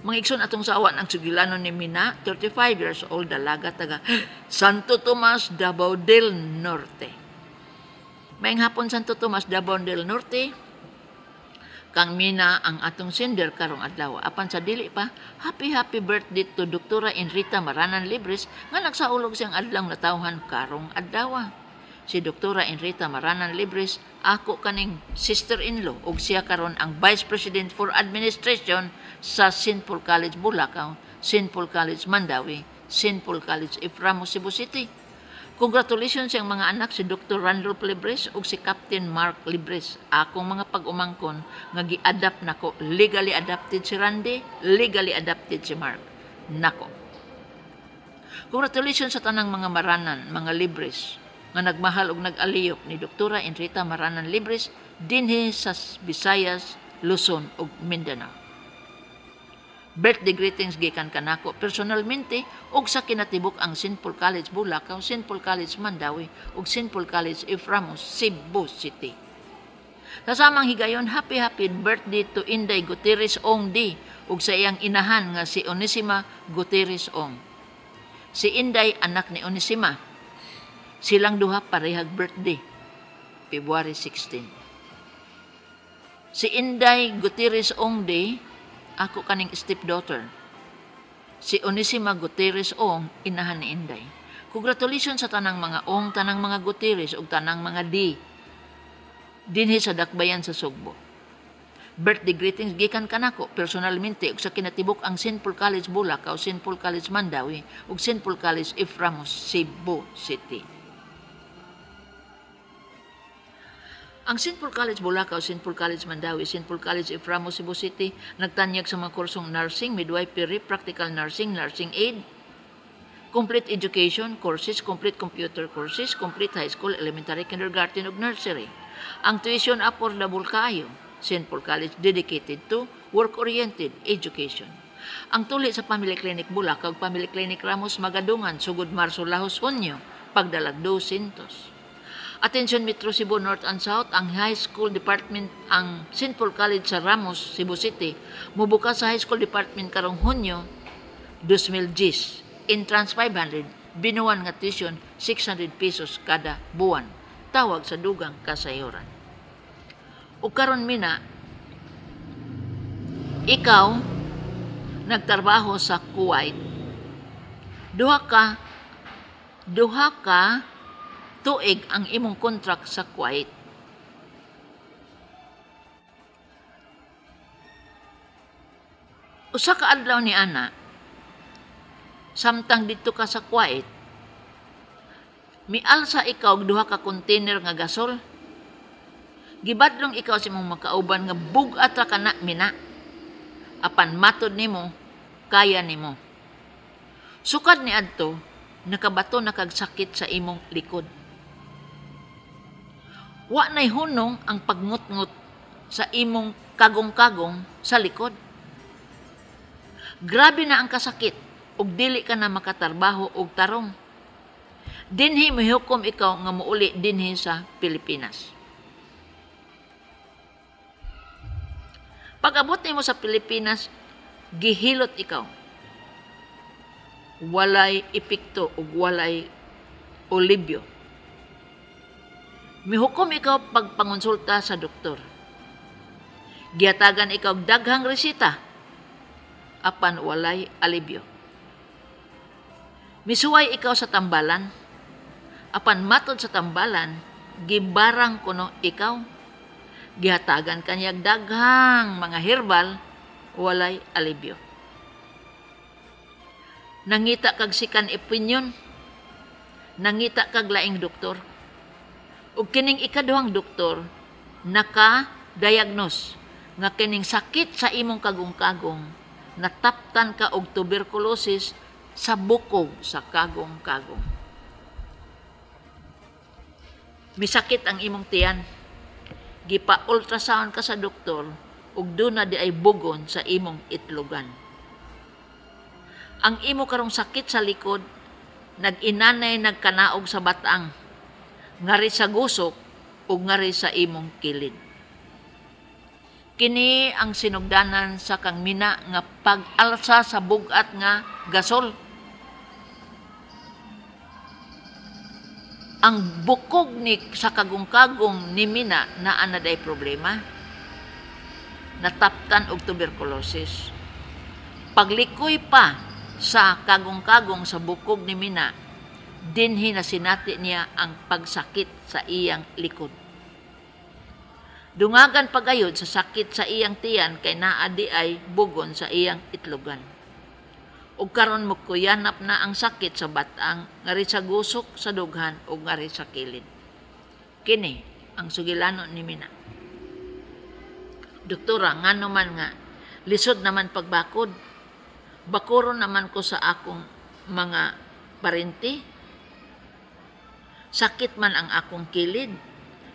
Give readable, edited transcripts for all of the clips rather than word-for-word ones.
Mga igsoon, atong sawan ang sugilanon ni Mina, 35 years old, dalaga, taga Santo Tomas, Davao del Norte. Maayong hapon, Santo Tomas, Davao del Norte. Kang Mina ang atong sender karong adlaw. Apan sa dili pa, happy happy birthday to Doktora Enrita Maranan Libres nga nagsaulog siyang adlaw natawhan karong adlaw. Si Doktora Enrita Maranan Libres, ako kaning sister-in-law ug siya karon ang Vice President for Administration sa St. Paul College Bulacau, St. Paul College Mandaue, St. Paul College F. Ramos, Cebu City. Congratulations siyang mga anak, si Dr. Randolph Libres ug si Captain Mark Libres. Akong mga pag-umangkon nga gi-adapt nako, legally adopted si Randy, legally adopted si Mark. Nako. Congratulations sa tanang mga Maranan, mga Libres nga nagmahal og nag-aliyok ni Doktora Enrita Maranan Libres dinhi sa Visayas, Luzon ug Mindanao. Birthday greetings gikan kanako personalmente ug sa kinatibuk ang St. Paul College Bulacau, St. Paul College Mandaue ug St. Paul College F. Ramos, Cebu City. Sa samang higayon, happy happy birthday to Inday Gutierrez Ong D ug sa iyang inahan nga si Onesima Gutierrez Ong. Si Inday, anak ni Onesima. Silang duha parehag birthday, February 16. Si Inday Gutierrez Ong D, ako kaning stepdaughter. Si Onesima Gutierrez Ong, inahan ni Inday. Congratulations sa tanang mga Ong, tanang mga Gutierrez ug tanang mga D dinhi sa Dakbayan sa Sugbo. Birthday greetings gikan kanako personalmente ug sa kinatibuk ang St. Paul College Bulacau, St. Paul College Mandaue ug St. Paul College F. Ramos, Cebu City. Ang St. Paul College Bulacau, St. Paul College Mandaue, St. Paul College F. Ramos, Cebu City nagtanyag sa mga kursong nursing, midwifery, practical nursing, nursing aid, complete education courses, complete computer courses, complete high school, elementary, kindergarten ug nursery. Ang tuition affordable kaayo. St. Paul College dedicated to work-oriented education. Ang tuli sa Family Clinic Bulacau ug Family Clinic Ramos magadungan sugod Marso lahos Hunyo, pagdalag 200. Attention Metro Cebu North and South, ang High School Department ang St. Paul College sa Ramos, Cebu City, mubukas sa High School Department karong Hunyo 2010. Entrance 500, binuan nga tuition 600 pesos kada buwan. Tawag sa dugang kasayuran. O karon Mina, ikaw nagtrabaho sa Kuwait. Duha ka tuig ang imong contract sa Kuwait. Usa ka adlaw ni ana, samtang didto ka sa Kuwait, mialsa ikaw og duha ka container nga gasol. Gibadlong ikaw sa imong makauban nga bug-at ra kana, Mina. Apan matod nimo, kaya nimo. Sukad ni adto, nakabato na kag sakit sa imong likod. Wa nay hunong ang pagngut-ngut sa imong kagong-kagong sa likod. Grabe na ang kasakit ug dili ka na makatrabaho og tarong. Dinhi mihukom ikaw nga muuli dinhi sa Pilipinas. Pag-abot nimo sa Pilipinas, gihilot ikaw. Walay epekto ug walay olibyo. Mihukom ikaw pagpangonsulta sa doktor. Gihatagan ikaw og daghang resita, apan walay alibyo. Misuway ikaw sa tambalan, apan matod sa tambalan, gibarang kuno ikaw. Gihatagan kanyag daghang mga herbal, walay alibyo. Nangita kag second opinion, nangita kag laing doktor. Ug kining ikaduhang doktor naka-diagnose nga kining sakit sa imong kagong-kagong nataptan ka og tuberculosis sa bukog sa kagong-kagong. Misakit ang imong tiyan. Gipa-ultrasound ka sa doktor ug duna di ay bugon sa imong itlogan. Ang imo karong sakit sa likod nag-inanay nagkanaog sa batang, ngari sa gusok ug ngari sa imong kilid. Kini ang sinugdanan sa kang Mina nga pag-alsa sa bugat nga gasol. Ang bukog ni sa kagungkagong ni Mina naa na day problema. Nataptan og tuberculosis. Paglikoy pa sa kagungkagong sa bukog ni Mina, dinhi na sinati niya ang pagsakit sa iyang likod. Dungagan pagayod sa sakit sa iyang tiyan kay naa di ay bugon sa iyang itlogan. Ug karon mukuyanap na ang sakit sa batang ngari sa gusok sa dughan ug ngari sa kilid. Kini ang sugilanon ni Mina. Doktora, ngano man nga lisod naman pagbakod. Bakuro naman ko sa akong mga parente. Sakit man ang akong kilid.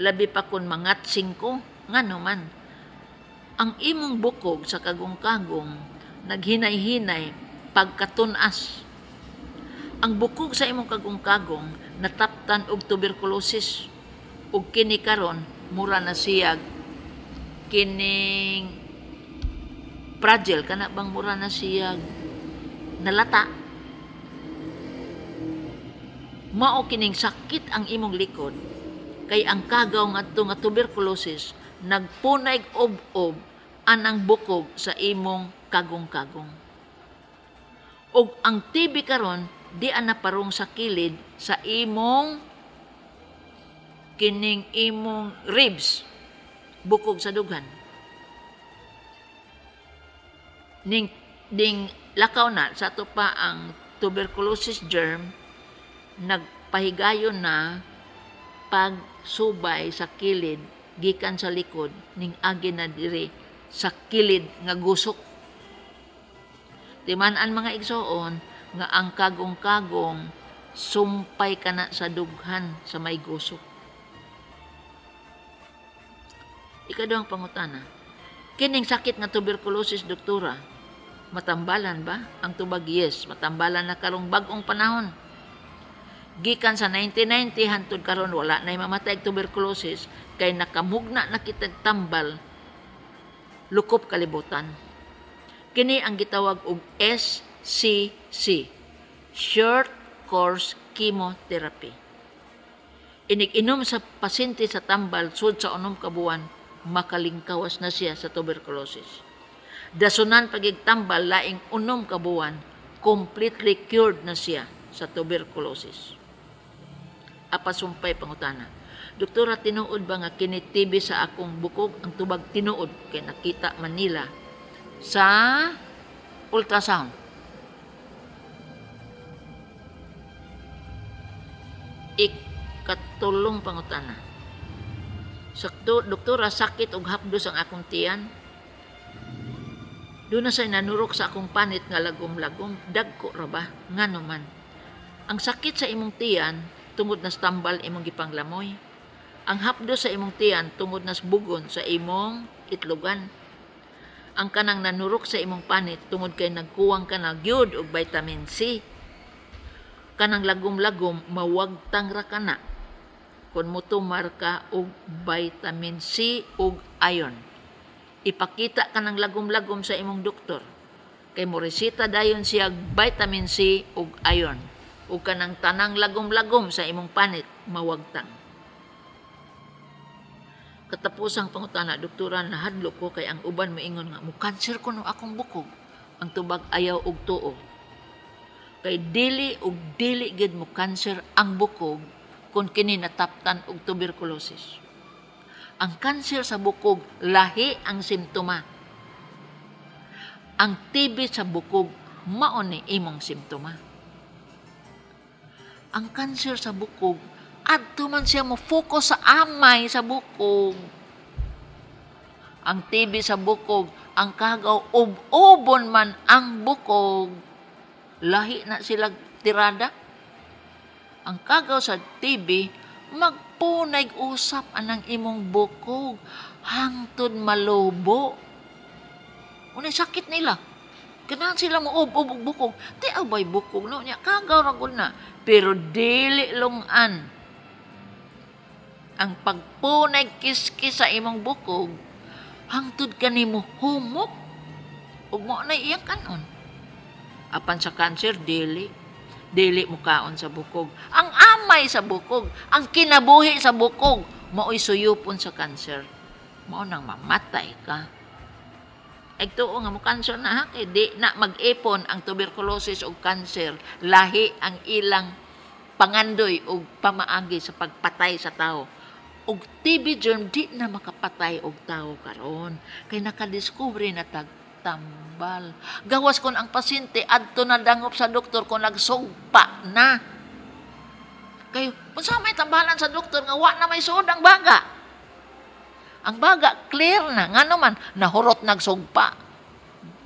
Labi pa kun mangatsing ko, ngano man. Ang imong bukog sa kagungkagong naghinay-hinay pagkatunas. Ang bukog sa imong kagungkagong nataptan og tuberculosis ug kini karon mura na siyag kining fragile kana bang mura na siyag nalata. Mao kining sakit ang imong likod kay ang kagaw ngadto nga tuberculosis nagpunay ob-ob anang bukog sa imong kagungkagong. Og ang TB karon di ana parong sa kilid sa imong kining imong ribs, bukog sa dughan. Ning ding lakaw na sa ato pa ang tuberculosis germ nagpahigayon na pagsubay sa kilid gikan sa likod ning agi na diri sa kilid nga gusok. Timan-an mga igsoon nga ang kagong-kagong sumpay kana sa dughan sa may gusok. Ikaduhang pangutana, kining sakit nga tuberculosis, doktora, matambalan ba? Ang tubag, yes, matambalan na karong bag-ong panahon. Gikan sa 1990 hantod karon wala nay mamatay og tuberculosis kay nakamugna na kitag tambal lukop kalibutan. Kini ang gitawag og SCC, Short Course Chemotherapy. Inig-inom sa pasyente sa tambal sud sa 6 ka buwan, makalingkawas na siya sa tuberculosis. Dasunan pagigtambal laing 6 ka buwan, completely cured na siya sa tuberculosis. Apasumpay pangutana, doktora, tinuod ba nga kini TB sa akong bukog? Ang tubag, tinuod kay nakita man nila sa ultrasound. Ikatulong pangutana, doktora, sakit og hapdos ang akong tiyan. Doon na sa nanurok sa akong panit nga lagom-lagom, dagko ra ba? Ngano man. Ang sakit sa imong tiyan tungod nas tambal imong gipanglamoy. Ang hapdos sa imong tiyan tungod nas bugon sa imong itlogan. Ang kanang nanurok sa imong panit tungod kay nagkuwang ka na gyud og vitamin C. Kanang lagom-lagom mawagtang ra kana kun motumar ka og vitamin C ug iron. Ipakita kanang lagom-lagom sa imong doktor kay moreseta dayon siya vitamin C ug iron. Ug kanang tanang lagom-lagom sa imong panit mawagtang. Katapusang pangutana, doktora, nahadlok ko kay ang uban moingon nga mo kanser kuno akong bukog. Ang tubag, ayaw og tuo. Kay dili og dili gid mo kanser ang bukog kung kini nataptan og tuberculosis. Ang kanser sa bukog lahi ang simptoma. Ang TB sa bukog mao ni imong simptoma. Ang kanser sa bukog adto man siya mo focus sa amay sa bukog. Ang TB sa bukog, ang kagaw ub-ubon man ang bukog. Lahi na sila tirada. Ang kagaw sa TB, magpunay usap anang imong bukog hangtod malubo. Unay sakit nila. Kanahan sila mo ub-ub og bukog. Di abay bukog no nya kagaw ra gud na. Pero dili lungan. Ang pagpunay kiskis sa imong bukog Hangtod kanimo humok ug mao na iyang kanon. Apan sa cancer, dili. Dili mukaon sa bukog. Ang amay sa bukog, ang kinabuhi sa bukog, mao'y suyupon sa cancer. Mao nang mamatay ka. Ay tuo nga mo cancer na ha, kay di na mag-ipon ang tuberculosis o cancer. Lahi ang ilang pangandoy o pamaagi sa pagpatay sa tao. Og TB germ di na makapatay og tao karon kay nakadiskubre na tag tambal. Gawas kon ang pasyente adto na dangop sa doktor kung nagsugpa na. Kay unsa may tambalan sa doktor nga wa na may suod ang baga. Ang baga clear na, ngano man nahurot nagsugpa.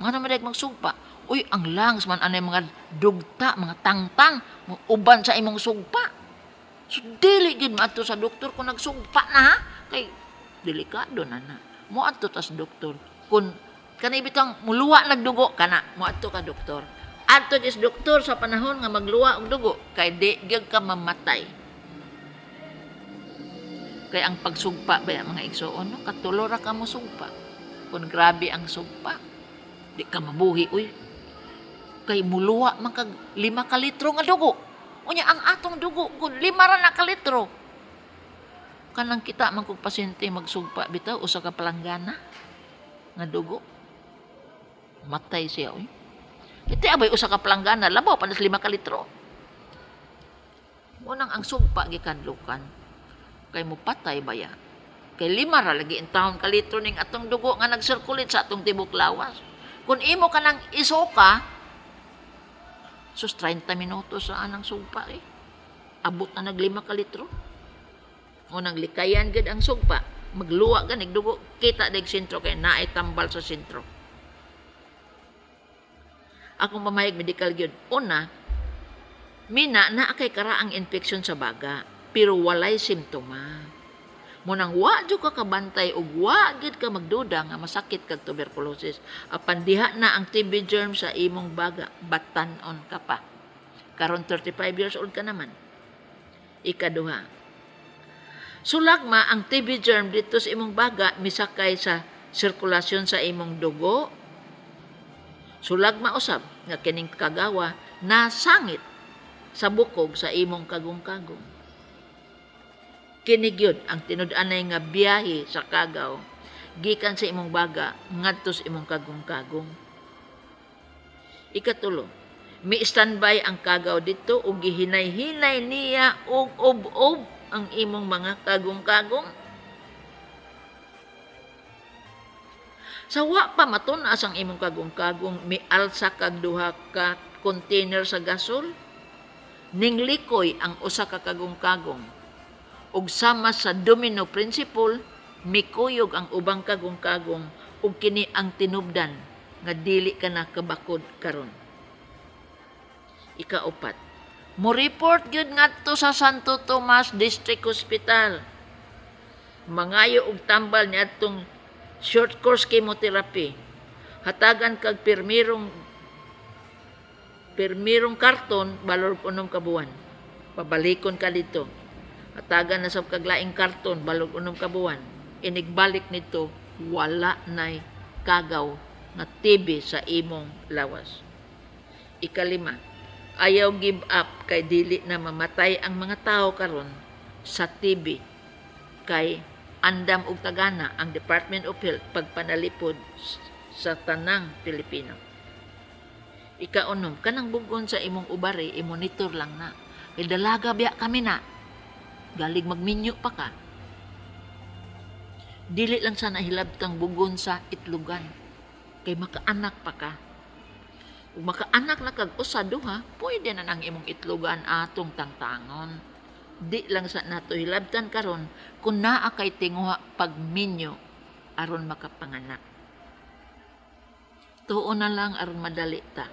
Ngano man magsugpa? Uy, ang lungs man anay mga dugta, mga tangtang uban sa imong sugpa. So dili gid maadto sa doktor kung nagsugpa na ha, kay delikado na na. Moadto ta sa doktor kung kanay bitang muluwa nagdugo kana, moadto ka doktor. Adto is doktor sa panahon nga magluwa og dugo kay di gyud ka mamatay. Kay ang pagsugpa ba mga igsoon, no, katulo ra ka mo sugpa. Kung grabe ang sugpa, di ka mabuhi uy. Kay muluwa man kag 5 ka litro nga dugo. Unya ang atong dugo kun 5 ra na ka litro. Kanang kita man kog pasyente magsugpa bitaw usa ka palanggana nga dugo. Matay siya uy. Iti abay usa ka palanggana labaw pa nas 5 ka litro. Unang ang sugpa gikadlukan. Kay mopatay baya. Kay 5 ra lagi in taon ka litro ning atong dugo nga nagsirculate sa atong tibok lawas. Kung imo ka nang isoka, sus 30 minutos sa anang sugpa eh. Abot na nag 5 ka litro. Unang likayan gid ang sugpa, magluwa ganig dugo, kita dig sentro kay naay tambal sa sentro. Akong pamahayag medical gyud. Una, mina naa kay karaang infeksyon sa baga, pero walay simptoma. Munang wa jud ka kabantay ug wa gid ka magduda nga masakit kag tuberculosis. Apan diha na ang TB germ sa imong baga, batan-on ka pa. Karon 35 years old ka naman. Ikaduha, sulagma ang TB germ dito sa imong baga misakay sa sirkulasyon sa imong dugo. Sulagma usab nga kining kagawa nasangit sa bukog sa imong kagong-kagong. Kini gyud ang tinud-anay nga biyahe sa kagaw gikan sa imong baga ngadto sa imong kagong-kagong. Ikatulo, mi standby ang kagaw dito ug gihinay-hinay niya og ob-ob ang imong mga kagong-kagong. Sa wa pa matun-as ang imong kagong-kagong, mialsa kag duha ka container sa gasol, ninglikoy ang usa ka kagong-kagong. Ug sama sa domino principle, mikuyog ang ubang kagong-kagong ug kini ang tinubdan nga dili ka na kabakod karon. Ikaupat, mo report gyud ngadto sa Santo Tomas District Hospital. Mangayo og tambal niadtong short course chemotherapy. Hatagan kag pirmirong karton balor 6 ka buwan. Pabalikon ka dito. Hatagan na sab kag laing karton balor 6 ka buwan. Inigbalik nito wala nay kagaw nga TB sa imong lawas. Ikalima, ayaw give up kay dili na mamatay ang mga tao karon sa TB kay andam og tagana ang Department of Health pagpanalipod sa tanang Pilipino. Ikaunom, kanang bugon sa imong ubari, i-monitor lang na. Kay dalaga biya kami na. Galig magminyo pa ka. Dili lang sana hilabtang bugon sa itlogan. Kay makaanak pa ka. Ug makaanak na kag usa duha, pwede na nang imong itlogan atong tangtangon. Di lang sa nato hilabtan karon kun naa kay tinguha pagminyo aron makapanganak. Tuo na lang aron madali ta.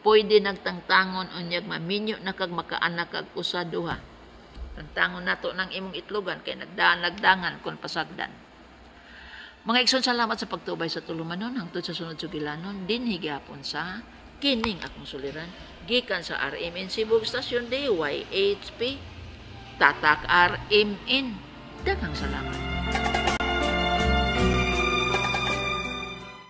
Pwede nagtangtangon unyag maminyo na kag makaanak kag usa duha. Tangtangon nato nang imong itlogan kay nagdangan kun pasagdan. Mga igsoon, salamat sa pagtubay sa tulumanon hangtod sa sunod sugilanon dinhi gihapon sa kining akong suliran gikan sa RMN Cebu Station DYHP Tatak RMN. Daghang salamat.